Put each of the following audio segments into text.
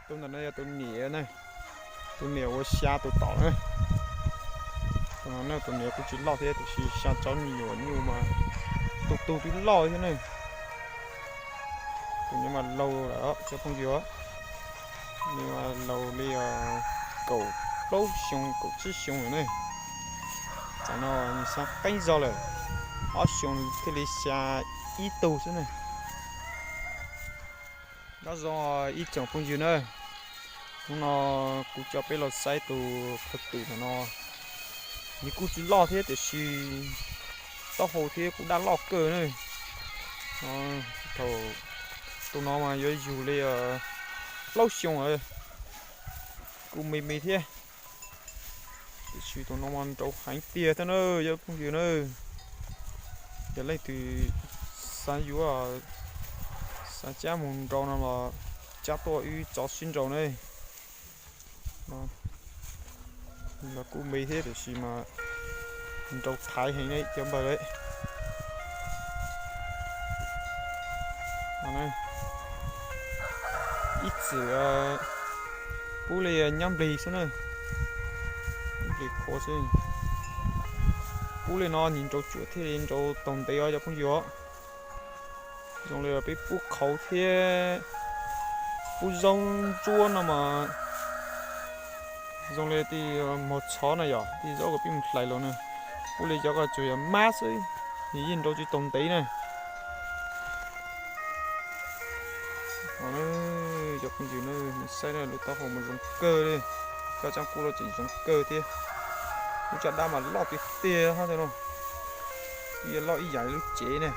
Tus ntawm no yog tus niam na, tus niam uas xya tus tom na. Tus no na, tus niam kuj tsis loj thiab tiam sis xya tsob me nyuam nyuj mas tus tus twb loj thiab ne. Tus niam mas laus lawm cov phooj ywg, nws mas laus li kaum plaub xyoo kaum tsib xyoo lawm ne. Tam no nws xya qeeb zog lawm, ob xyoo thiaj li xya ib tug xwb ne. Nyob zoo ib tsoom phooj ywg na, hnub no kuv coj peb los saib tus phaj twm no, nws kuj tsis loj thiab tiam sis taub hau thiab kuj daj loj kawg na. Thaum tus no mas yuav yug li plaub xyoo lawm, kuj me me thiab. Tiam sis tus no mas nrau heev tiag thiab na cov phooj ywg na. Yog leej twg xav yuav, xav cab mus nrau no los cab tuaj wb tso sib nrau ne. Los kuj me thiab tiam sis mas nrau thaiv heev li cov npawg. Ib txwm pub li nyob nplig xwb na, nplig qhuav xwb. Pub li no nws nrau cuam thiaj li nrau tau ntev os cov phooj ywg. Zoo li peb pub qhauv thiab pub zaub ntsuab no mas zoo li tej mos txhov na yom, tej zaub uas peb mus hlais los na, pub li cov ko tsuas yog mab xwb, nws yeej nrau tsis tau ntev na. Cov phooj ywg na, saib lub taub hau mas zoo kawg li, koj txaj kub los tseem zoo kawg thiab. Lub caj dab mas loj tiag tiag hab no, loj ib yam li lub cev ne.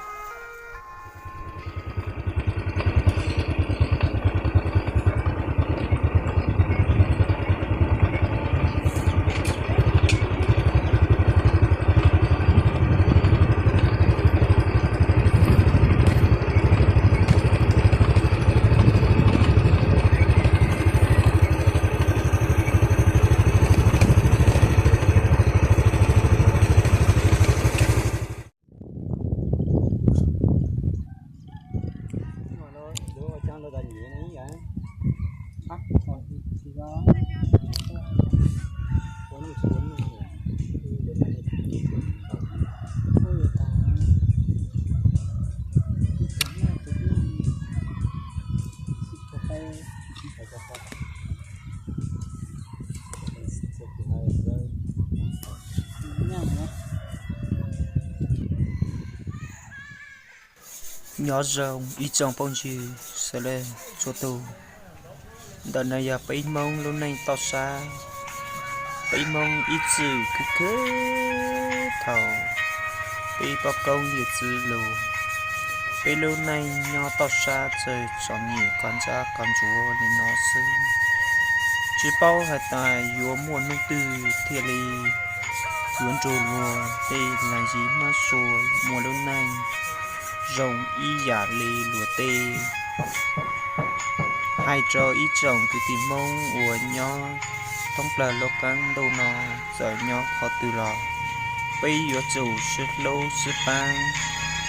Nyob zoo ib tsoom phooj ywg sawv daws txhua tus. Ntawm no yog peb Hmoob lub neej toj sab. Peb Hmoob ib txwm khwv khwv thaum peb poj koob yawm txwv los, peb lub neej nyob toj sab txawm txom nyem qhov ntxhab qhov ntsuav li no xwb. Tsis paub hais tias yuav muaj hnub twg thiaj li yuav nrug luag tej leej yim hmab sua muaj lub neej zoo ib yam li luag tej. Hais rau ib tsoom kwv tij Hmoob uas nyob thoob plaws lub qab ntuj no, txawm nyob qhov twg los peb yuav tsum sib hlub sib pab,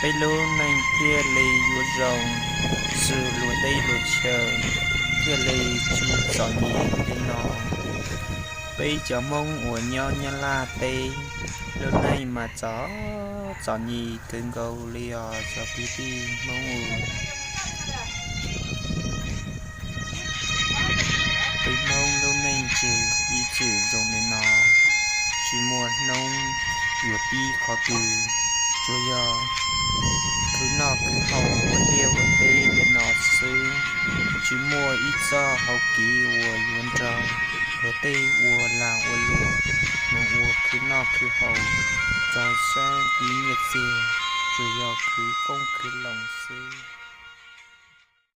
peb lub neej thiaj li yuav zoo, xws luag teb luag chaw thiaj li tsis txom nyem li no. Peb cov Hmoob uas nyob Nyab Laj teb, lub neej mas txom, txom nyem kawg nkaus li os cov kwv tij Hmoob. Peb Hmoob lub neej ces ib txwm zoo li no, tsis muaj hnub yuav pib qhov twg, tsuas yog khwv noj khwv haus ua liaj ua teb li no xwb, tsis muaj ib txoj hau kev uas yuav nrog luag tej ua lag ua luam mus ua khwv noj khwv haus rau sab nyiaj txiag, tsuas yog khwv qoob khwv loo xwb.